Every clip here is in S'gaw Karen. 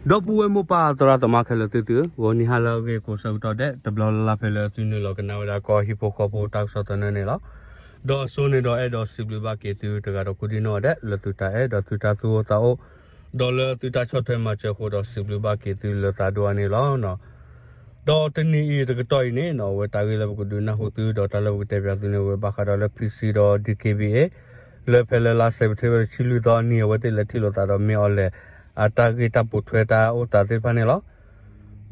ဒီပုၢ်ဝဲၢ်မိၢ်ပၢ်သရၣ်သမါခဲလၢာ်သုသုဧၢ, ဂီၤနံၤဟါလၢအဂ့ၤကိးဆၢကတီၢ်ဒဲး တဘျီလၢ်လၢ်ဖဲလၢသုနုာ်လီၤကနၣ်ဝဲဒၣ်ကီၢ်ဟံၣ်ဖိဃီဖိတၢ်ကစီၣ်သနၢၣ်န့ၣ်လီၤ. ဒီးအစိန့ၣ်ဒီးအဲၣ်ဒိးစံးဘျုးဘၣ်က့ၤသုတဂၤဒီးကိးဒံနီၢ်ဒဲး လၢသုတၢ်အဲၣ်ဒီးသုတၢ်သူၣ်အိၣ်သးအိၣ်, ဒီးလၢသုတၢ်ဆီၣ်ထွဲမၤစၢၤအဃိဒီးစံးဘျုးဘၣ်က့ၤသုလၢသးဒိၣ်အါန့ၣ်လီၤ. ဒီးတနံၤအံၤတကတီၢ်အံၤန့ၣ်နီၤ အဝဲတၢ်ဂ့ၢ်လၢပကဒုးနၢ်ဟူသုဒီးတၢ်လၢပကတဲပၠးသုန့ၣ် အဝဲဘၣ်ဃးဒီးလၢ PC ဒီး DKBA လၢဖဲလၢလါစဲးပထ့ဘၢၣ်တဆံလွံၢ်သီအနံၤ အဝဲသ့ၣ်လဲၤထံၣ်လိာ်သးဒီးမ့ၢ်အီၤလဲၣ် အတၢ်ဂ့ၢ်တၢ်ပိာ်ထွဲတၢ်အိၣ်သးသ့ၣ်တဖၣ်န့ၣ်လီၤ.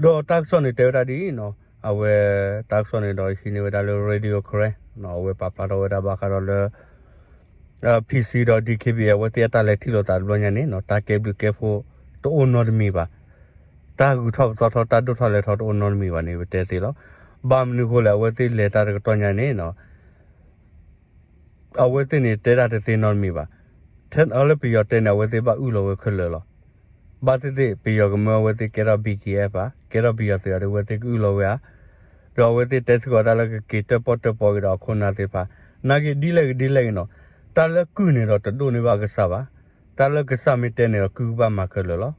ဒီးတၢ်ကစီၣ်န့ၣ်တဲဝဲဒၣ်ဒ်အံၤနီၤ, အဝဲတၢ်ကစီၣ်န့ၣ်ဒီးဟံးန့ၢ်ဝဲဒၣ်လၢ Radio Karen နီၤ, အဝဲပာ်ဖျါထီၣ်ဝဲဒၣ်ဘၣ်ဃးဒီးလၢ PC ဒီး DKBA အဝဲသ့ၣ်အတၢ်လဲၤထံၣ်လိာ်သးတဘျီညါန့ၣ်နီၤ တၢ်ကဲဘျုးကဲဖှိၣ်တအိၣ်နီတမံၤဘၣ်. တၢ်ဂုၤထီၣ်ပသီထီၣ် တၢ်ဒိၣ်ထီၣ်လဲၤထီၣ်တအိၣ်နီတမံၤဘၣ်န့ၣ် ပတဲသ့လီၤ. ဘၣ်မနုၤအဃိလဲၣ် အဝဲသ့ၣ်လဲၤတၢ်တကတီၢ်ညါန့ၣ်နီၤ အဝဲသ့ၣ်န့ၣ်တဲတၢ်တသ့နီတမံၤဘၣ်. ထဲလၢပယီၤတဲန့ၣ် အဝဲသ့ၣ်ဘၣ်အုၣ်လီၤဝဲခဲလၢာ်လီၤ. ဘၣ်သ့ၣ်သ့ၣ် ပယီၤကမၢအဝဲသ့ၣ်ကဲထီၣ် BGF ဧါ, ကဲထီၣ်ပယီၤသုးအံၤဒီး အဝဲသ့ၣ်ကအုၣ်လီၤဝဲဧါ. ဒီးအဝဲသ့ၣ်တဲစ့ၢ်ကီးတၢ်လၢကက့ၤတၢၣ်ပီၣ်တၢၣ်ပီက့ၤဒီးအခိၣ်နၢ်သ့ၣ်တဖၣ် နာ်က့ဒ်လဲၣ်ဂ့ၤဒ်လဲၣ်ဂ့ၤနီၤ, တၢ်လၢကုၢ်န့ၣ်ဒီးတဒိၣ်န့ၢ်ဘၣ်ကစၢ်ဘၣ်. တၢ်လၢကစၢ်မ့ၢ်တဲန့ၣ်ဒီးကုၢ်ကဘၣ်မၤခဲလၢာ်လီၤ.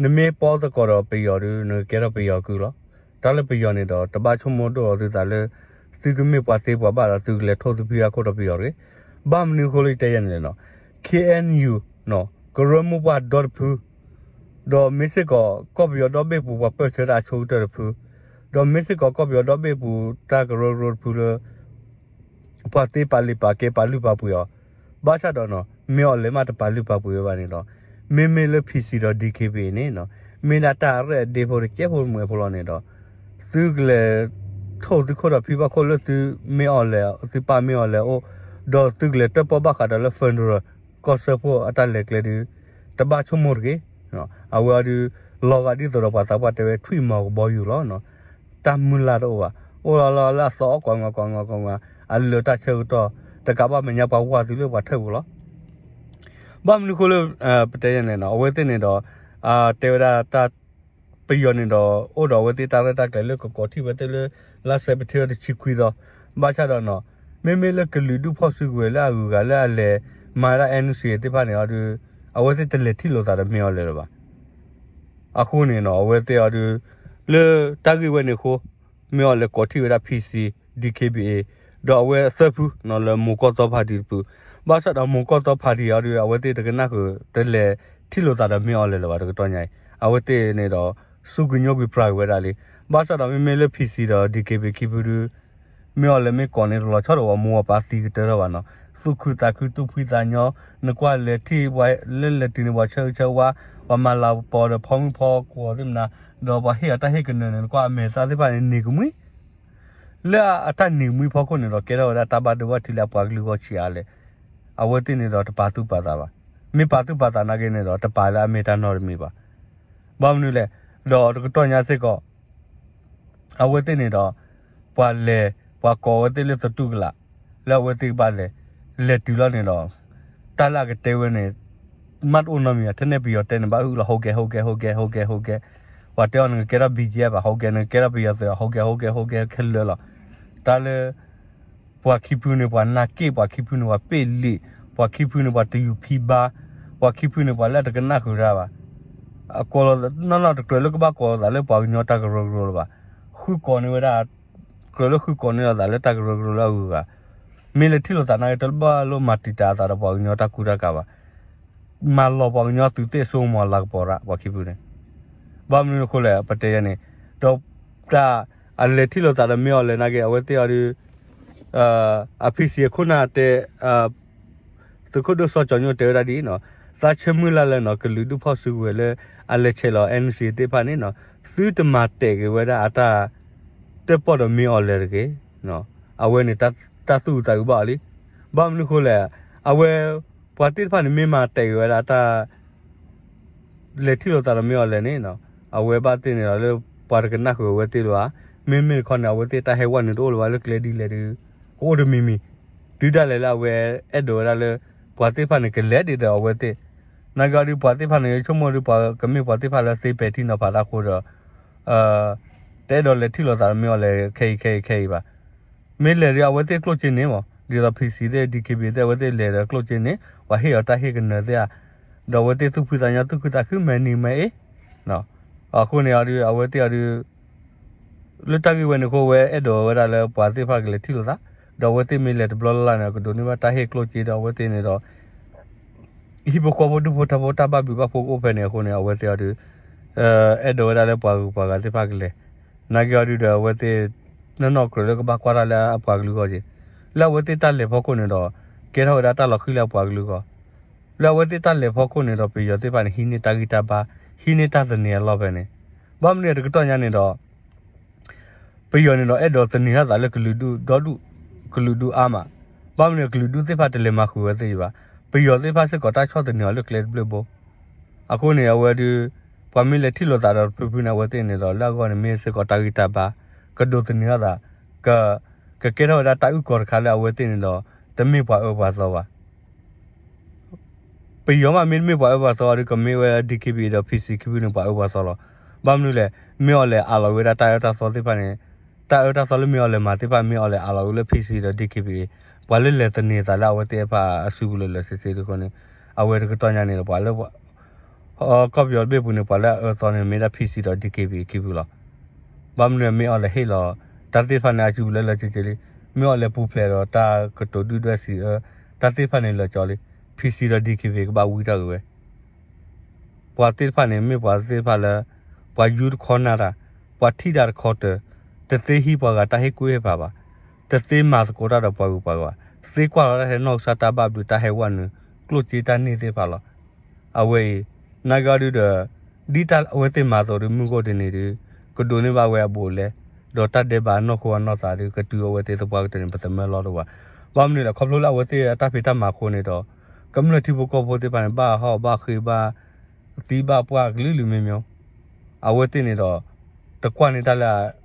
နမ့ၢ်ပီသကိးဒီးပယီၤဒီး နကကဲထီၣ်ပယီၤကုၢ်လီၤ. တၢ်လၢပယီၤန့ၣ်ဒီး တဘၣ်ဆိကမိၣ်ဒိၣ်လီၤသုသးလၢ သုကမ့ၢ်ပှၤသ့ပှၤဘၣ်ဒီး သုကလဲၤထိၣ်သုဖံဘၣ်ခိၣ်ဒီးပယီၤတဂ့ၤ. ဘၣ်မနုၤအဃိလၢယတဲယဲန့ၣ်လဲၣ်နီၤ, KNU ကရၢမိၢ်ပှၢ်ဒီတဖု ဒီးမ့ၢ်စ့ၢ်ကီးကီၢ်ပယီၤဒီဘ့ၣ်ပူၤပှၤပၢၢ်ဆၢတၢ်အဆိကတၢၢ်တဖု, ဒီးမ့ၢ်စ့ၢ်ကီးကီၢ်ပယီၤဒီဘ့ၣ်ပူၤတၢ်ကရၢကရိတဖုလၢ ပှၤသ့ပာ်လံာ်ပာ်ကဲပာ်လုၢ်ပာ်ပှ့ၤအီၤ, ဘၣ်ဆၣ်ဒီးနီၤ မ့ၢ်အီၤလဲၤမးတပာ်လုၢ်ပာ်ပှ့ၤဝဲဘၣ်န့ၣ်ဒီး မ့မ့ၢ်လၢ PC ဒီး DKBA န့ၣ်နီၤ မ့ၢ်ဒၣ်တၢ်ရဲၣ်အဒ့ဖိတကဲဖိတမှဲၤဖိလီၤန့ၣ်ဒီး သုကလဲၤ ထိၣ်သုခိၣ်ဒီးဖံဘၣ်ခိၣ်လၢသုမ့ၢ်အီၤလဲၤ သုပၢ်မ့ၢ်အီၤလဲၤအိၣ်, ဒီးသုကလဲၤတၢၣ်ပီၣ်ဘၣ်ဃးဒီးလၢ federal ကီၢ်စၢဖှိၣ်အတၢ်လဲၤကျဲဒုး တဘၣ်ဆိကမိၣ်တဂ့ၤ. အဝဲအီၤဒုး လီၤဂာ်ဒ်သိးဒီးပှၤသးပှၢ်တဲဝဲ ထွံၣ်မီၤကဘီယူၤလီၤ. တၢ်မုၢ်လၢ်တအိၣ်ဘၣ်. အိၣ်လီၤလီၤလၢအသီအီၣ်ကွၢ်ငွာ်ကွၢ်ငွာ်ကွၢ်ငွာ် အလၢာ်တၢ်ဆၢကတီၢ် တကးဘၣ်မဲာ်ညါပှၤဝၢ်သုလၢပှၤထၢၣ်ပူၤလီၤ. ဘၣ်မနုၤအဃိလၢ ပတဲယဲန့ၣ်နီၤ အဝဲသ့ၣ်န့ၣ်ဒီး တဲဝဲဒၣ်တၢ် ပယီၤန့ၣ်ဒီး အိၣ်ဒီးအဝဲသ့ၣ်တၢ်ရဲၣ်တၢ်ကျဲၤလၢကကိးထီၣ်ဝဲသ့ၣ်လၢ လါစဲးပထ့ဘၢၣ်တဆံခွံသီ, ဘၣ်ဆၣ်ဒီးနီၤ မ့မ့ၢ်လၢကလုာ်ဒူၣ်ဖီၣ်စုကဝဲၤလၢအဂုၤအဂၤလၢအလဲၤမၤဒၣ် NCA သ့ၣ်တဖၣ်န့ၣ်အီၤဒီး အဝဲသ့ၣ်တလဲၤထံၣ်လိာ်သးဒီးမ့ၢ်အီၤလဲၤလၢၤဘၣ်. အဃိန့ၣ်နီၤ အဝဲသ့ၣ်အီၤဒီး လၢတၢ်ဂ့ၢ်ဝဲန့ၣ်အဃိ မ့ၢ်အီၤလဲၤကိးထီၣ်ဝဲဒၣ် PC, DKBA ဒီးအဝဲသၢဖုလၢမိၤကီၢ်သီဖါတံၢ်တဖု, ဘၣ်ဆၣ်ဒီးမိၤကီၢ်သီဖါတံၢ်အီၤဒီး အဝဲသ့ၣ်တကနၣ်ဃုာ် တလဲၤထံၣ်လိာ်သးဒီးမ့ၢ်အီၤလဲၤလၢၤဘၣ်တကတီၢ်ညါအံၤ, အဝဲသ့ၣ်န့ၣ်ဒီး စူၢ်ကညီကွံာ်ပြၢ်ကွံာ်ဝဲဒၣ်လံ. ဘၣ်ဆၣ်ဒီးမ့မ့ၢ်လၢ PC ဒီး DKBA ခံဖုဒီး မ့ၢ်အီၤလဲၤမ့ၢ်ကိးန့ၣ်တလီၤဆီဒီး ပှၤမိၢ်ပၢ်သံကတၢၢ်ထီၣ်ဘၣ်နီၤ, သူၣ်ခုသးခုသူၣ်ဖှံသးညီ, နကွၢ်လဲၤထံၣ်ပှၤလၢလဲၤတုၤန့ၣ် ပှၤဆၢဂ့ၤဆၢဝါ, ပှၤမၤလၤကပီၤဒီးဖီမုၢ်ဖီကဝီၤသ့ၣ်မနၤ, ဒီးပှၤဟ့ၣ်အီၤတၢ်ဟ့ၣ်ကနၢၤန့ၣ် နကွၢ်အမဲာ်သၣ်သ့ၣ်တဖၣ်န့ၣ် နံၤကမှံ လၢအတၢ်နံၤကမှံဖီခိၣ်န့ၣ်ဒီး ကဲထီၣ်ဝဲဒၣ်တၢ်ဘၣ်ဒိဘၣ်ထံးလၢအပှၤကလုာ်ဂီၢ်ဆံးအါလဲၣ်. အဝဲသ့ၣ်န့ၣ်ဒီးတပာ်သူၣ်ပာ်သးဘၣ်. မ့ၢ်ပာ်သူၣ်ပာ်သးနာ်က့န့ၣ်ဒီး တပာ်လၢအမ့ၢ်တၢ်နီတမံၤဘၣ်. ဘၣ်မနုၤလဲၣ်, ဒီးတကတီၢ်ညါစ့ၢ်ကီး အဝဲသ့ၣ်န့ၣ်ဒီး ပှၤလဲၤ ပှၤကိးဝဲသ့ၣ်လၢသတူၢ်ကလာ် လၢအဝဲသ့ၣ်ကဘၣ်လဲၤ လဲၤတုၤလီၤန့ၣ်ဒီး တၢ်လၢအကတဲဝဲန့ၣ် မ့ၢ်တအိၣ်နီတမံၤဘၣ်, ထဲန့ၣ်ပယီၤတဲန့ၣ် ဘၣ်အုၣ်လီၤ ဟုတ်ကဲ့ ဟုတ်ကဲ့ ဟုတ်ကဲ့ ဟုတ်ကဲ့ ဟုတ်ကဲ့, ပှၤတဲအီၤနကကဲထီၣ် BGF ဘၣ် ဟုတ်ကဲ့, နကကဲထီၣ်ပယီၤသုး ဟုတ်ကဲ့ ဟုတ်ကဲ့ ဟုတ်ကဲ့ ခဲလၢာ်လီၤ. တၢ်လၢ ပှၤခံဖုန့ၣ် ပှၤနၢ်က့ၣ်, ပှၤခံဖုန့ၣ် ပှၤပ့ၢ်လံာ်, ပှၤခံဖုန့ၣ် ပှၤတယူၤဖံဘါ, ပှၤခံဖုန့ၣ် ပှၤလၢအတကနၣ်ဃုာ်တၢ်ဘၣ်. အကိးလီၤ နီၢ်နီၢ်တကြၢးလၢကဘၣ်ကိးလိာ်သးလၢပှၤကညီတၢ်ကရၢကရိလၢၤဘၣ်. ဃုကိးန့ၢ်ဝဲဒၣ် ကြၢးလၢဃုကိးန့ၢ်လိာ်သးလၢတၢ်ကရၢကရိလၢအဂုၤအဂၤ, မ့ၢ်လဲၤထံၣ်လိာ်သးနာ်က့ တဘၣ်လိၣ်မၤတံာ်တာ်အသးဒီးပှၤကညီတၢ်ကူတၢ်ကၤဘၣ်. မၤလီၤပှၤကညီသုးသ့ၣ်စိကမီၤလၤကပီၤရၣ် ပှၤခံဖုန့ၣ်. ဘၣ်မနုၤအဃိလဲၣ် ပတဲယဲန့ၣ်, ဒီးတၢ်အလဲၤထံၣ်လိာ်သးဒီးမ့ၢ်အီၤလဲၣ်နာ်က့ အဝဲသ့ၣ်အီၤဒီး အ PC အခိၣ်နၢ်တဲ သုးခိၣ်ဒိၣ်စီၤကၠီၤညိၣ်တဲဝဲဒၣ်ဒ်အံၤနီၤ, သးဆၢမုၢ်လၢ်လၢနီၤ ကလုာ်ဒူၣ်ဖီၣ်စုကဝဲၤလၢအလဲၤဆဲးလီၤ NCA သ့ၣ်တဖၣ်န့ၣ်နီၤ, သုတမၤတဲာ်က့ၤဝဲဒၣ်အတၢ်တၢၣ်ပီၣ်ဒီးမ့ၢ်အီၤလဲၣ်တဂ့ၤ. အဝဲန့ၣ် တၢ်သူၣ်အုးသးအုးဘၣ်အီၤလံ. ဘၣ်မနုၤအဃိလဲၣ်, အဝဲ ပှၤသ့ၣ်တဖၣ်န့ၣ် မ့ၢ်မၤတဲာ်က့ၤဝဲဒၣ်တၢ် လဲၤထံၣ်လိာ်သးဒီးမ့ၢ်အီၤလဲၣ်န့ၣ်နီၤ, အဝဲဘၣ်သ့ၣ်န့ၣ်ဒီးလၢ ပှၤတကနၣ်ဃုာ်အဝဲသ့ၣ်လၢၤဘၣ်. မ့မ့ၢ်တခီန့ၣ် အဝဲသ့ၣ်တၢ်ဟဲဝဲနုာ်တအိၣ်လၢၤဘၣ်လၢကျဲဒ်လဲၣ်ဒီး ကအိၣ်တမံၤမံၤ, တုၤဒၣ်လဲာ်လၢအဝဲအဲၣ်ဒိးဝဲဒၣ်လၢ ပှၤသ့ၣ်တဖၣ်န့ၣ် ကလဲၤဒ်သိးအဝဲသ့ၣ်, နာ်က့အီၤဒီးပှၤသ့ၣ်တဖၣ်န့ၣ် ဆိကမိၣ်ဒီးပှၤကမ့ၢ်ပှၤသ့ၣ်တဖၣ်လၢသ့ပဲာ်ထံနီၤဖးတၢ်အဃိဒီး တအဲၣ်ဒိးလဲၤထံၣ်လိာ်သးဒီးမ့ၢ်အီၤလဲၣ်ခဲအံၤခဲအံၤခဲအံၤဘၣ်. မ့ၢ်လဲၤဒီးအဝဲသ့ၣ်ကျိၣ်စ့န့ၣ်မး, ဒ်သိး PC သ့ၣ် DKBA သ့ၣ် အဝဲသ့ၣ်လဲၤဒီးကျိၣ်စ့န့ၣ် ပှၤဟ့ၣ်အီၤတၢ်ဟ့ၣ်ကနၢၤသ့ၣ်ဧါ, ဒီးအဝဲသ့ၣ်သူၣ်ဖှံသးညီသူၣ်ခုသးခုမဲာ်နံၤမဲာ်အ့ အဃိန့ၣ်အီၤဒုး အဝဲသ့ၣ်အီၤဒုး လၢတၢ်ဂ့ၢ်ဝဲန့ၣ်အဃိ အဝဲအဲၣ်ဒိးဝဲဒၣ်လၢပှၤသ့ၣ်တဖၣ်ကလဲၤထံၣ်လိာ်သး, ဒီးအဝဲသ့ၣ်မ့ၢ်လဲၤတဘျီလၢ်လၢ်န့ၣ် ကဒိးန့ၢ်ဘၣ်တၢ်ဟ့ၣ်ကျိၣ်စ့ဒီးအဝဲသ့ၣ်န့ၣ်ဒီး ဟံၣ်ဖိဃီဖိဒူၣ်ဖိထၢဖိတၢ်ဘၣ်ဘျုးဘၣ်ဖှိၣ်ကအိၣ်ဖဲန့ၣ်အဃိန့ၣ် အဝဲသ့ၣ်အီၤဒုး အဲၣ်ဒိးဝဲဒၣ်လၢပှၤဂုၤပှၤဂၤသ့ၣ်တဖၣ်ကလဲၤ, နာ်က့အီၤဒုးဒီးအဝဲသ့ၣ် နီၢ်နီၢ်ကြၢးလၢကဘၣ်ကွၢ်တၢ်လၢအပှၤကလုာ်အဂီၢ်က့ၤ, လၢအဝဲသ့ၣ်တၢ်လဲၤဖီခိၣ်န့ၣ်ဒီး ကဲထီၣ်ဝဲဒၣ်တၢ်လီၤဃံၤလၢအပှၤကလုာ်အဂီၢ်, လၢအဝဲသ့ၣ်တၢ်လဲၤဖီခိၣ်န့ၣ်ဒီး ပယီၤသ့ၣ်တဖၣ်န့ၣ် ဟံးန့ၢ်တၢ်ဂံၢ်တၢ်ဘါ, ဟံးန့ၢ်တၢ်သန့ၤအလီၢ်ဖဲန့ၣ်, ဘၣ်မနုၤတကတီၢ်ညါန့ၣ်ဒီး ပယီၤန့ၣ်ဒီးအဲၣ်ဒိးသန့ၤထီၣ်သးလၢကလုာ်ဒူၣ်ဒီဒူၣ်, ကလုာ်ဒူၣ်အါမး, ဘၣ်မနုၤကလုာ်ဒူၣ်သ့ၣ်တဖၣ်တလဲၤမၤဃုာ်ဝဲသ့ၣ်ဘၣ်, ပယီၤသ့ၣ်တဖၣ်စ့ၢ်ကီးတၢ်ဆီၣ်သန့ၤအီၤလၢကျဲတဘျုးဘိ, အဃိန့ၣ် အဝဲဒုး ပှၤမ့ၢ်လဲၤထံၣ်လိာ်သးဒီးတဖုဖုန့ၣ် အဝဲသ့ၣ်န့ၣ်ဒီး လၢအဂီၢ်န့ၣ်မ့ၢ်စ့ၢ်ကီးတၢ်ဂံၢ်တၢ်ဘါ, ကဒိးသန့ၤထီၣ်သး, ကကဲထီၣ်ဝဲဒၣ်တၢ်အုၣ်ကီၤတခါလၢအဝဲသ့ၣ်န့ၣ်ဒီး တမ့ၢ်ပှၤအၢပှၤသီဘၣ် ပယီၤမးမ့တမ့ၢ်ပှၤအၢပှၤသီဒီး ကမ့ၢ်ဝဲ DKBA ဒီး PC ခံဖုန့ၣ် ပှၤအၢပှၤသီလီၤ. ဘၣ်မနုၤလဲၣ်, မ့ၢ်အီၤလဲၤအးလီၤဝဲဒၣ်တၢ်အၢတၢ်သီသ့ၣ်တဖၣ်န့ၣ်, တၢ်အၢတၢ်သီလၢမ့ၢ်အီၤလဲၤမၤသ့ၣ်တဖၣ် မ့ၢ်အီၤလဲၤအးလီၤဝဲလၢ PC ဒီး DKBA, ပှၤလၢလဲၤသန့ၤသးလၢအဝဲသ့ၣ်တဖၣ်အစုပူၤလၢာ်လၢာ်ဆ့ဆ့ဒ်အဃိန့ၣ်, အဝဲတကတီၢ်ညါန့ၣ်ဒီး ပှၤလၢ ကီၢ်ပယီၤတဘ့ၣ်ပူၤန့ၣ် ပှၤလၢအအၢသီန့ၣ် မ့ၢ်ဒၣ် PC ဒီး DKBA ခံဖုလီၤ. ဘၣ်မနုၤမ့ၢ်အီၤလဲၤဟ့ၣ်လီၤ တၢ်သ့ၣ်တဖၣ်န့ၣ် အစုပူၤလၢာ်လၢာ်ဆ့ဆ့လံ, မ့ၢ်အီၤလဲၤပူၤဖျဲးဒီးတၢ်ကတိၤဒုၣ်ဒွဲၣ်စံးအၢ တၢ်သ့ၣ်တဖၣ်န့ၣ်လၢာ်ကၠီလံ, PC ဒီး DKBA ကဘၣ်ဝံတၢ်ဂ့ၤဝဲ ပှၤသ့ၣ်တဖၣ်န့ၣ် မ့ၢ်ပှၤသ့ၣ်တဖၣ်လၢ ပှၤယူတခီနၢ်တၢ်, ပှၤထံၣ်တၢ်တခီတၢၤ, တသ့ဟံးပှၤဂၤတၢ်ဟ့ၣ်ကူၣ်ဟ့ၣ်ဖးဘၣ်, တသ့မၤသကိးတၢ်ဒီးပှၤဂုၤပှၤဂၤဘၣ်, သ့ကွၢ်လီၤတၢ်ထဲနီၢ်ကစၢ်တၢ်ဘၣ်ဘျုးတၢ်ဟဲဝဲနုာ် ကျိၣ်စ့တၢ်န့ၢ်သ့ၣ်တဖၣ်လီၤ. အဝဲအံၤ နာ်က့အီၤဒုးဒီး ဒ်တၢ်အဝဲသ့ၣ်မၤသကိးဒီးမုၢ်ဂီၢ်တနံၤဒုး ကဒိးန့ၢ်ဘၣ်ဝဲအဘူးအလဲ, ဒီးတၢ်ဒဲးဘးအနီၢ်ခိအနီၢ်သးဒုး ကတုၤအဝဲသ့ၣ်သပှၢ်ကတၢၢ်န့ၣ် ပသမၢလီၤတအိၣ်ဘၣ်. ဘၣ်မနုၤလဲၣ် ခီဖျိလၢအဝဲသ့ၣ်အတၢ်ဖံးတၢ်မၤအဃိန့ၣ်ဒီး ကမျၢၢ်ထံဖိကီၢ်ဖိသ့ၣ်တဖၣ်န့ၣ် ဘၣ်ဟီၣ်ဘၣ်ဃ့ဘၣ် သံဘၣ်ပှၢ်ကလုာ်ကလုာ်မ့မ့ၢ် အဝဲသ့ၣ်န့ၣ်ဒီး တကွၢ်န့ၢ်တၢ်လၢ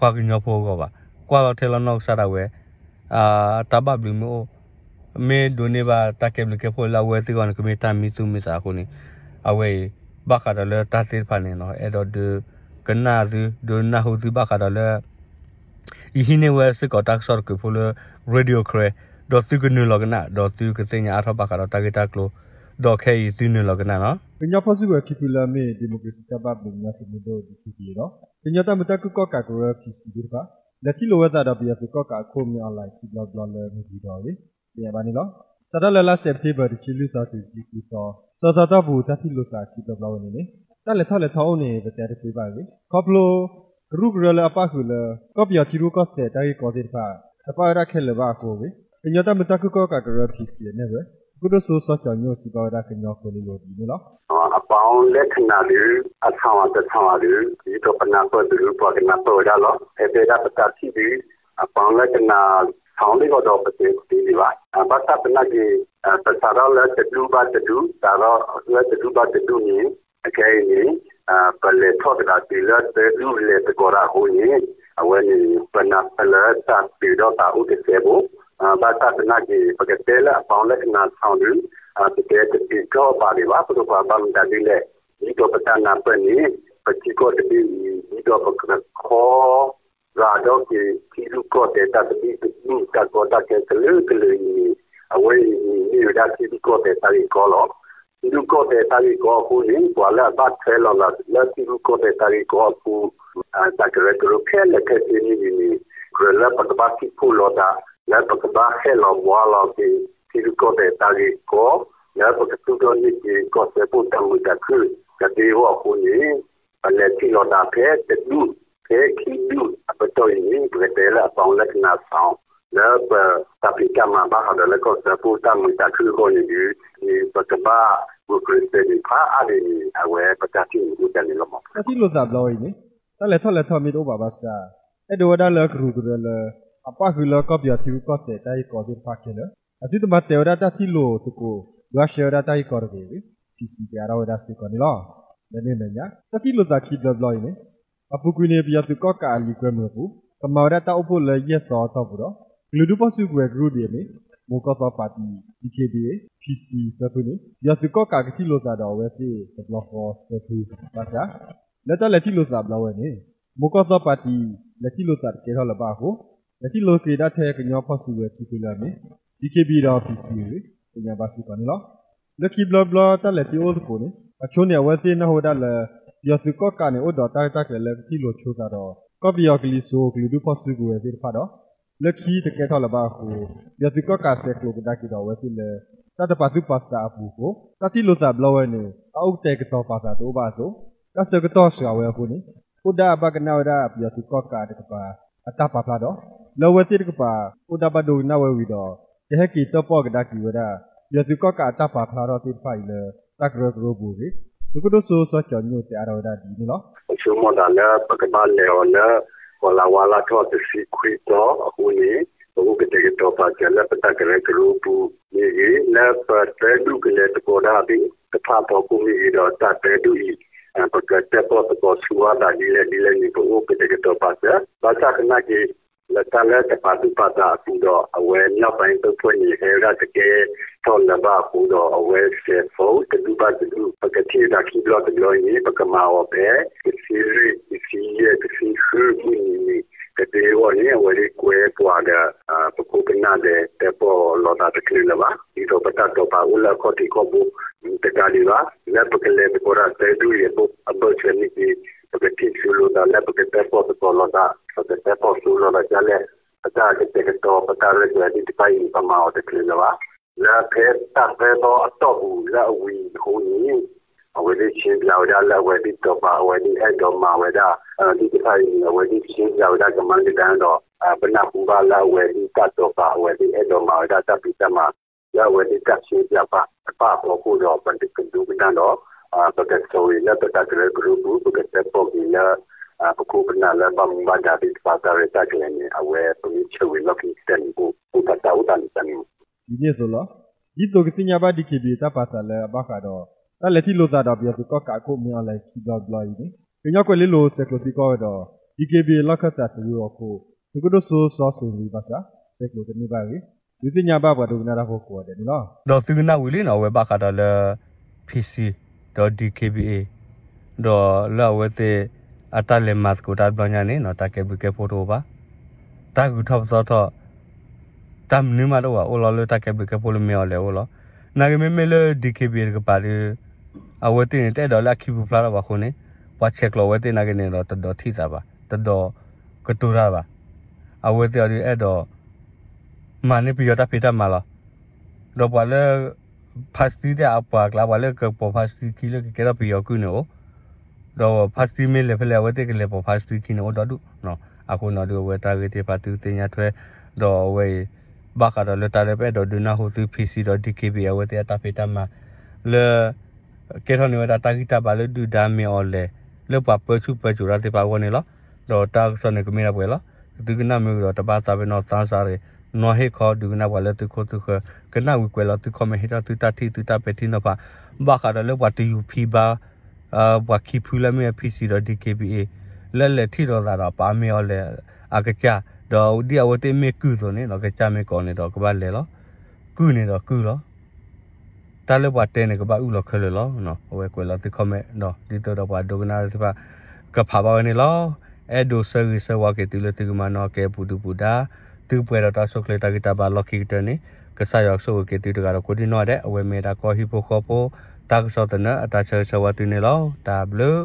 ပှၤကညီဖိအဂီၢ်ဘၣ်, ကွၢ်လီၤထဲလီၤနီၢ်ကစၢ်ဒၣ်ဝဲ တၢ်ဘၣ်ဘျုးမ့ၢ်အိၣ်, မ့ၢ်ဒိးန့ၢ်ဘၣ်တၢ်ကဲဘျုးကဲဖှိၣ်လၢအဝဲသ့ၣ်အဂီၢ်န့ၣ် ကမ့ၢ်တၢ်မံသူၣ်မံသးအဃိန့ၣ်, အဝဲအံၤ ဘၣ်ဃးဒီးလၢတၢ်သ့ၣ်တဖၣ်န့ၣ် အဲၣ်ဒိးဒုးကနၣ်သု ဒုးနၢ်ဟူသုဘၣ်ဃးဒီးလၢ ယဟံးန့ၢ်ဝဲစ့ၢ်ကီးတၢ်ကစီၣ်တကုးဖိလၢ Radio Karen ဒီးသုကနုာ်လီၤကနၣ် ဒီးသုကသ့ၣ်ညါအါထီၣ်ဘၣ်ဃးဒီးတၢ်ဂ့ၢ်တၢ်ကျိၤ, ဒီးခဲအံၤသုနုာ်လီၤကနၣ်လီၤ. ကညီဖီၣ်စုကဝဲၤခံဖုလၢအမ့ၢ် ဒံၣ်မိၣ်ကရ့ၣ်စံၣ်တၢ်ဘၣ်ဘျုးကညီသုးမုၢ်ဒိၣ် DKBA ဒီး ကညီတၢ်မုာ်တၢ်ခုၣ်ကီၣ်ကးကရၢ PC သ့ၣ်တဖၣ် လဲၤထံၣ်လိာ်ဝဲသးဒီးပယီၤသုးကီၣ်ကးအခိၣ် မင်းအောင်လှိုင် ခံဘျီတဘျီလၢမုၢ်တနံၤအံၤ သ့ၣ်ညါဘၣ်န့ၣ်လီၤ. စးထီၣ်လၢလါစဲးပထ့ဘၢၣ် တဆံလွံၢ်သီတုၤခံဆံသီ သၢသီတီၢ်ပူၤ တၢ်ထံၣ်လိာ်သးခံဘျီတဘျီဝဲန့ၣ်န့ၣ် တၢ်လဲၤထီၣ်လဲၤထီအိၣ်န့ၣ် ပတဲတသ့ဘၣ်အဂ့ၢ် ခီဖျိ ကရူၢ်ကရၢလၢအပၣ်ဃုာ်လၢ ကီၢ်ပယီၤထံရူၢ်ကီၢ်သဲးတၢ်ဂ့ၢ်ကီသ့ၣ်တဖၣ် တပၣ်ဝဲဒၣ်ခဲလၢာ်ဘၣ်အဃိအဂ့ၢ် ကညီတၢ်မုာ်တၢ်ခုၣ်ကီၣ်ကးကရၢ PC အနဲၣ်ရွဲၣ် သုးခိၣ်ဒိၣ်စိစီၤကၠီၤညိၣ် စံးဘၣ်ဝဲဒၣ်ကညီကွဲၤလ့လိၤဒ်အံၤန့ၣ်လီၤ. အပီလၢကနၣ်ဒုး အဆီၣ်အတဆီၣ်အဒုး ဒ်သိးပနၢ်ပၢၢ်ဒုး ပှၤကနၢ်ပၢၢ်ဝဲဒၣ်လီၤ. ဖဲဖဲဒၣ်ပတၢ်ထံၣ်ဒုး အပီလၢကနၣ်ဆီၣ်လံဂီၢ်ဒီး ပတဲတသ့ဒံးဘၣ်. ဘၣ်ဆၣ်သနာ်က့ ပစးထီၣ်လၢတဒူၣ်ဘၣ်တဒူၣ် စးထီၣ်လၢတဒူၣ်ဘၣ်တဒူၣ်န့ၣ် အခဲအံၤန့ၣ် ပလဲၤထီၣ်ကဒီးတုၤလၢသၢဒူၣ်လဲၤသကိးတၢ်အဃိန့ၣ် အဝဲန့ၣ် ပနၢ်ပၢၢ်လၢတၢ်တုၤထီၣ်သးအိၣ်တစဲးဖိ, ဘၣ်ဆၣ်သနာ်က့ ပကတဲလၢအပီလၢကနၣ်ဆီၣ်ဒုး ပတဲတသ့ထီၣ်ဘၣ်ဒံးဘၣ်. ပဒိၣ်ပှၤဘၣ်မတၤဒ်လဲၣ် ဒ်သိးပတၢ်နၢ်ပၢၢ်န့ၣ် ပထံကီၢ်တဘ့ၣ်အံၤ ဒ်သိးပကခီ ဂာ်ဒီးက့ၤ ထံရူၢ်ကီၢ်သဲးတၢ်သဘံၣ်သဘုၣ် တၢ်ကီတၢ်ခဲကလုာ်ကလုာ်အံၤန့ၣ် အဝဲအံၤန့ၣ် မ့ၢ်ဝဲဒၣ်ထံရူၢ်ကီၢ်သဲးတၢ်ဂ့ၢ်ကီလီၤ. ထံရူၢ်ကီၢ်သဲးတၢ်ဂ့ၢ်ကီအဃိန့ၣ် ပှၤလၢအဘၣ်ထွဲလီၤလးလၢထံရူၢ်ကီၢ်သဲးတၢ်ဂ့ၢ်ကီအပူၤ တၢ်ကရၢကရိခဲလၢာ်ခဲဆ့န့ၣ်န့ၣ် ကြၢးလၢပကဘၣ်ထံၣ်ဖှိၣ်လိာ်သး လၢပကဘၣ်ဟဲလီၤဘှါလီၤက့ၤ ထံရူၢ်ကီၢ်သဲးတၢ်ဂ့ၢ်ကီ လၢပကသူၣ်ထီၣ်န့ၢ်က့ၤကီၢ်စၢဖှိၣ်တၢ်မုာ်တၢ်ခုၣ် ကသ့အဂီၢ်အဃိန့ၣ် ပလဲၤထံၣ်လိာ်သးဖဲတဒူၣ် ဖဲခံဒူၣ်အပတီၢ်အံၤန့ၣ် ပကတဲလၢအပီလၢကနၣ်ဆီၣ် လၢပတၢ်ဖံးတၢ်မၤဘၣ်ဃးဒီးလၢကီၢ်စၢဖှိၣ်တၢ်မုာ်တၢ်ခုၣ်အဂီၢ်န့ၣ်ဒုး ပကဘၣ်ဂုာ်ကျဲးစၢးန့ၣ် ဖးအါဒံးန့ၣ် အဝဲပတၢ်ထံၣ်န့ၣ်အိၣ်ဒ်န့ၣ်လီၤ. တၢ်ထံၣ်လိာ်သးဘျီအံၤန့ၣ် တၢ်လဲၤထီၣ်လဲၤထီမ့ၢ်တအိၣ်ဘၣ်ဘၣ်ဆၣ် အဲၣ်ဒိးဝဲဒၣ်လၢကရူၢ်ကရၢလၢ အပၣ်ဃုာ်လၢကီၢ်ပယီၤထံရူၢ်ကီၢ်သဲးတၢ်ဂ့ၢ်ကီသ့ၣ်တဖၣ်ခဲလၢာ် အသုတမၤတဲာ်ဝဲဒၣ်တၢ်ထံၣ်လိာ်သကိး ဘှါရှဲဝဲဒၣ်တၢ်ဂ့ၢ်ကီတဂ့ၤအဂ့ၢ် PC တဲအါထီၣ်ဝဲဒၣ်စ့ၢ်ကီးန့ၣ်လီၤ. လၢန့ၣ်အမဲာ်ညါ တၢ်ထံၣ်လိာ်သးခံဘျီဘျီအံၤန့ၣ် အပူၤကွံာ်န့ၣ် ပယီၤသုးကီၣ်ကးအလံာ်ကွဲမုာ်အပူၤ ကမၤဝဲဒၣ်တၢ်အိၣ်ဖှိၣ်လၢယဲၢ်သီအတီၢ်ပူၤဒီး ကလုာ်ဒူၣ်ဖီၣ်စုကဝဲၤကရူၢ်ဒ်အမ့ၢ် မိၢ်ကီၢ်သီပၣ်တံၣ် DKBA, PC သၢဖုန့ၣ် ပယီၤသုးကီၣ်ကးကထံၣ်လိာ်သးဒီးအဝဲသ့ၣ်တဘျီဃီသၢဖုဘၣ်ဆၣ် လၢတၢ်လဲၤထံၣ်လိာ်သးဘျီဝဲန့ၣ် မိၢ်ကီၢ်သီပၣ်တံၣ် လဲၤထံၣ်လိာ်သးတကဲထီၣ်လၢၤဘၣ်အဃိ လဲၤထံၣ်လိာ်က့ၤဒၣ်ထဲကညီဖီၣ်စုကဝဲၤခံဖုလၢအမ့ၢ် DKBA ဒီး PC အဂ့ၢ် သ့ၣ်ညါဘၣ်စ့ၢ်ကီးန့ၣ်လီၤ. လၢခံဘျီဘျီတၢ်လဲၤထံၣ်အိၣ်သကိးန့ၣ် အဆိန့ၣ် အဝဲသ့ၣ်နၢ်ဟူဝဲဒၣ်လၢ ပယီၤသုးကီၣ်ကးန့ၣ် အိၣ်ဒီးတၢ်ရဲၣ်တၢ်ကျဲၤလၢကထံၣ်လိာ်ဆိသးဒီး ကီၢ်ပယီၤကလံၤစိးကလုာ်ဒူၣ်ဖီၣ်စုကဝဲၤသ့ၣ်တဖၣ်ဒီး လၢခံတကဲထီၣ်လၢၤဘၣ်အဃိ ပယီၤသုးကီၣ်ကးဆဲးကျိးကဒါက့ၤဒီးအဝဲသ့ၣ်လၢ တၢ်တပာ်သူၣ်ပာ်သးအပူၤအဃိ တၢ်ထံၣ်လိာ်သးဘျီဝဲန့ၣ် တၢ်အိၣ်ကတဲာ်ကတီၤပာ်သးတအိၣ်ဘၣ်အသိး တၢ်ဆၢကတီၢ်စှၤဝဲအဃိန့ၣ် အိၣ်ဒၣ်ဘၣ်ကနၣ်ဝဲဒၣ်ပယီၤသုးကီၣ်ကးတကပၤ အတၢ်ပာ်ဖျါဒီး လၢအဝဲသ့ၣ်တကပၤ အိၣ်ဒၣ်ဘၣ်ဒိကနၣ်ဝဲဝံၤဒီး ကဟဲက့ၤတၢၣ်ပီၣ်ကဒါက့ၤဝဲဒၣ် ပယီၤသုးကီၣ်ကးအတၢ်ပာ်ဖျါထီၣ်သ့ၣ်တဖၣ်အံၤလၢ တၢ်ကရၢကရိပူၤအဂ့ၢ် သုးခိၣ်ဒိၣ်စိစီၤကၠီၤညိၣ်တဲအါထီၣ်ဝဲဒၣ်ဒ်အံၤန့ၣ်လီၤ. ပဆိကမိၣ်တၢ်လၢပကဘၣ်လဲၤအီၤလၢ ကီၤလၤဝါလါထီၣ်တဆံခွံသီအဃိန့ၣ် ပအိၣ်ကတဲာ်ကတီၤပာ်စၢၤလၢပတၢ်ကရၢကရိပူၤမ့ၢ်ဂ့ၤ လၢပသၢဒူၣ်ကလဲၤသကိးတၢ်သ့ၣ်တဖၣ်အဖီခိၣ်မ့ၢ်ဂ့ၤဒီး တၢ်သၢဒူၣ်အံၤ ပကတၢၣ်ပီၣ်သကိးဆူအါသးဒ်လဲၣ်ဒ်လဲၣ်န့ၣ် ပအိၣ်ကတဲာ်ကတီၤပာ်စၢၤ ဘၣ်ဆၣ်သနာ်က့ လၢတၢ်လၢတပာ်သူၣ်ပာ်သးအပူၤဒီး အဝဲ မြောက်ပိုင်းတပ်ဖွဲ့ န့ၣ် ဟဲဝဲဒၣ်တကဲထီၣ်လၢၤဘၣ်အဃိဒီး အဝဲစဲးဖီတဒူၣ်ဘၣ်တဒူၣ် ပကထံၣ်ဝဲဒၣ်ခံဘျီတဘျီအံၤန့ၣ် ပကမၤအီၤဖဲ တဆံလွံၢ် တဆံယဲၢ် တဆံဃု မုၢ်နံၤန့ၣ် ကသ့အဂီၢ်န့ၣ် အဝဲသ့ၣ်ကွဲပှၤဒီး ပခိၣ်ပနၢ်ဒီး တၢၣ်ပီၣ်လိာ်သးတချုးလၢၤဘၣ်. ဒ်သိးပတၢ်တိာ်ပာ်အိၣ်လၢအခီၣ်ထံးခီၣ်ဘိ တကးဒံးဘၣ် လၢပကလဲၤသကိးတၢ်သၢဒူၣ်အံၤအဘၢၣ်စၢၤန့ၣ်က့ၤ ပကထံၣ်ဆူလိာ်သးလၢပကတၢၣ်ပီၣ်သကိးလိာ်သး ပကတၢၣ်ပီၣ်ဆူလိာ်သးဒ်လဲၣ် ပတၢ်ကတဲာ်ကတီၤ ပတၢ်ရဲၣ်ကျဲၤသ့ၣ်တဖၣ်အံၤန့ၣ် ပမၤအီၤတချုးလၢၤဘၣ်. လၢဖဲတၢ်သၢသီအတီၢ်ပူၤလၢအဝံၤအဃိန့ၣ် အဝဲသ့ၣ်ရှင်းပြဝဲဒၣ်လၢအဝဲသ့ၣ်တိာ်ပာ် အဝဲသ့ၣ်အဲၣ်ဒိးမၤဝဲဒၣ် သ့ၣ်တဖၣ်အံၤန့ၣ် အဝဲသ့ၣ်ရှင်းပြဝဲဒၣ်ကမၤကဒါဒီး ပနၢ်ဟူဘၣ်လၢအဝဲသ့ၣ်တၢ်တိာ်ပာ် အဝဲသ့ၣ်အဲၣ်ဒိးမၤဝဲဒၣ်တၢ်ဖံးတၢ်မၤ လၢအဝဲသ့ၣ်တၢ်ရှင်းပြပာ်တဖၣ်အဖီခိၣ်ဒီး ပကဒိကနၣ်ဒီး ပကဆိၣ်ဂ့ၤလၢပတၢ်ကရၢကရိပူၤ ပကတၢၣ်ပီၣ်က့ၤလၢ ပခိၣ်ပနၢ်လၢဘၣ်မူဘၣ်ဒါသ့ၣ်တဖၣ်တၢ်ရဲၣ်တၢ်ကျဲၤန့ၣ် အဝဲပမ့ၢ်ဆၢဂ့ၤလီၢ်ခံကတၢၢ်န့ၣ် အိၣ်တၢ်တၢ်အိၣ်သးန့ၣ်တၢ်န့ၣ် ဒ်န့ၣ်အသိးလီၤ. ဒ်သိးကသ့ၣ်ညါဘၣ် DKBA တၢ်ပာ်သးလၢအဘၣ်ဃးဒီး တၢ်လဲၤထံၣ်လိာ်သးဒီးပယီၤသုးကီၣ်ကးအခိၣ်မ့ၢ်အီၤလဲၤခံဘျီတဘျီအံၤန့ၣ် ကညီကွဲၤလ့လိၤဆဲးကျိးသံကွၢ်ဝဲဒီး DKBA လီၢ်ခၢၣ်သးသုးဂ့ၢ်အခိၣ် သုးခိၣ်ဒိၣ်စိစီၤစ့ၣ်ဝံၤဘၣ်ဆၣ် ဆဲးကျိးတန့ၢ်ဘၣ်အဂ့ၢ် ဒုးသ့ၣ်ညါဘၣ်ပှၤဒိကနၣ်တၢ်ဖိကိးဂၤဒဲးန့ၣ်လီၤ. ဒီးသုကနၣ်ဝံၤလံန့ၣ် အဝဲဘၣ်ဃးဒီးလၢ PC ဒီး DKBA ဒီးလၢအဝဲသ့ၣ် အတၢ်လဲၤမၤသကိးတၢ်တဘျီညါန့ၣ် တၢ်ကဲဘျုးကဲဖှိၣ်တအိၣ်ဘၣ်. တၢ်ဂုၤထီၣ်ပသီထီၣ် တၢ်မနုၤမးတအိၣ်ဘၣ် အိၣ်လီၤလၢတၢ်ကဲဘျုးကဲဖှိၣ်လၢမ့ၢ်အီၤလဲၤအိၣ်လီၤ. နာ်က့မ့မ့ၢ်လၢ DKBA တကပၤဒီး အဝဲသ့ၣ်န့ၣ် တအဲၣ်ဒိးလၢအခံပူၤဖျါထီၣ်ဘၣ်အဃိန့ၣ် ပှၤဆဲးကျိးအဝဲသ့ၣ်နာ်က့န့ၣ်ဒီး တဒိးထံၣ်သးဘၣ် တဒိးကတိၤတၢ်ဘၣ်. အဝဲသ့ၣ်အီၤဒုးအဲၣ်ဒိး မၤန့ၢ်ပယီၤတၢ်ဖံးတၢ်မၤလီၤ. ဒီးပှၤလၢ ဖါစတံသ့ၣ်အပှၤကျါ ပှၤလၢကပိာ်ဖါစတံခံလၢကကဲထီၣ်ပယီၤကုၢ်န့ၣ်အိၣ် ဒီးဖါစတံမ့ၢ်လဲၤဖဲလဲၣ် အဝဲသ့ၣ်ကလဲၤပိာ်ဖါစတံခံန့ၣ်အိၣ်ဒီဒူၣ်. အဃိန့ၣ်ဒီး အဝဲတၢ်ဂ့ၢ်သ့ၣ်တဖၣ်သုသ့ၣ်ညါထွဲ ဒီးအဝဲအံၤ ဘၣ်ဃးဒီးလၢတၢ်လၢပအဲၣ်ဒိးဒုးနၢ်ဟူသု PC ဒီး DKBA အဝဲသ့ၣ်အတၢ်ဖံးတၢ်မၤ လၢ ကဲထီၣ်န့ၢ်ဝဲဒၣ်တၢ်ဂံၢ်တၢ်ဘါလၢဒုၣ်ဒါမ့ၢ်အီၤလဲၤ လၢပှၤပၢဆူၣ်ပၢစိးတၢ်သ့ၣ်တဖၣ်အဂီၢ်န့ၣ်လီၤ. ဒီးတၢ်ကစီၣ်န့ၣ်ကမ့ၢ်ဒၣ်ပှဲၤလီၤ. သုကနၣ်မ့ၢ်ဝံၤဒီးတဘၣ်သးပ့ၤနီၣ်သးစၢ်ရ့ၣ် နီၢ်ဟ့ၣ်ခီဒုးကနၣ်ပှၤလၢသုခိၣ်သုဃၢၤ ကနၣ်ဝံၤကွဲးလီၤသု comment ဟ့ၣ်ထီၣ်သုတၢ်ထံၣ်သုတၢ်ပဲာ်ထံနီၤဖး ဘၣ်ဃးဒီးလၢပှၤတယူၤဖံဘါ ပှၤခံဖုလၢမ့ၢ် PC ဒီး DKBA လၢလဲၤထံၣ်လိာ်သးဒီးပှၤမ့ၢ်အီၤလဲၤအကစၢ် ဒီးဒ်အဝဲသ့ၣ်မ့ၢ်ကုၢ်အသိးန့ၣ် ကစၢ်မ့ၢ်ကိးန့ၣ်ဒီးကဘၣ်လဲၤလီၤ. ကုၢ်န့ၣ်ဒီးကုၢ်လီၤ. တၢ်လၢပှၤတဲန့ၣ် ကဘၣ်အုၣ်လီၤခဲလၢာ်လီၤ. အဝဲကွဲးလီၤသု comment ဒီးဒ်သိးဒီးပှၤဒိကနၣ်သ့ၣ်တဖၣ် ကဖးဘၣ်ဝဲန့ၣ်လီၤ. အဲၣ်ဒိးဆၢဂ့ၤဆၢဝါက့ၤသုလၢသုကမၤနီၣ်ကဲပူၤဒုၣ်ပူၤဒါ သုကပှဲၤဒီးတၢ်ဆိၣ်ချ့တၢ်ဂံၢ်တၢ်ဘါလီၢ်ခံကတၢၢ်န့ၣ် ကစၢ်ယွၤကဆိၣ်ဂ့ၤက့ၤသုတဂၤဒီးကိးဒံနီၢ်ဒဲး အဝဲမ့ၢ်ဒၣ်ကီၢ်ဟံၣ်ဖိဃီဖိ တၢ်ကစီၣ်သနၢၣ်အတၢ်ဆၢဂ့ၤဆၢဝါသုန့ၣ်လီၤ. တၢ်ဘျုး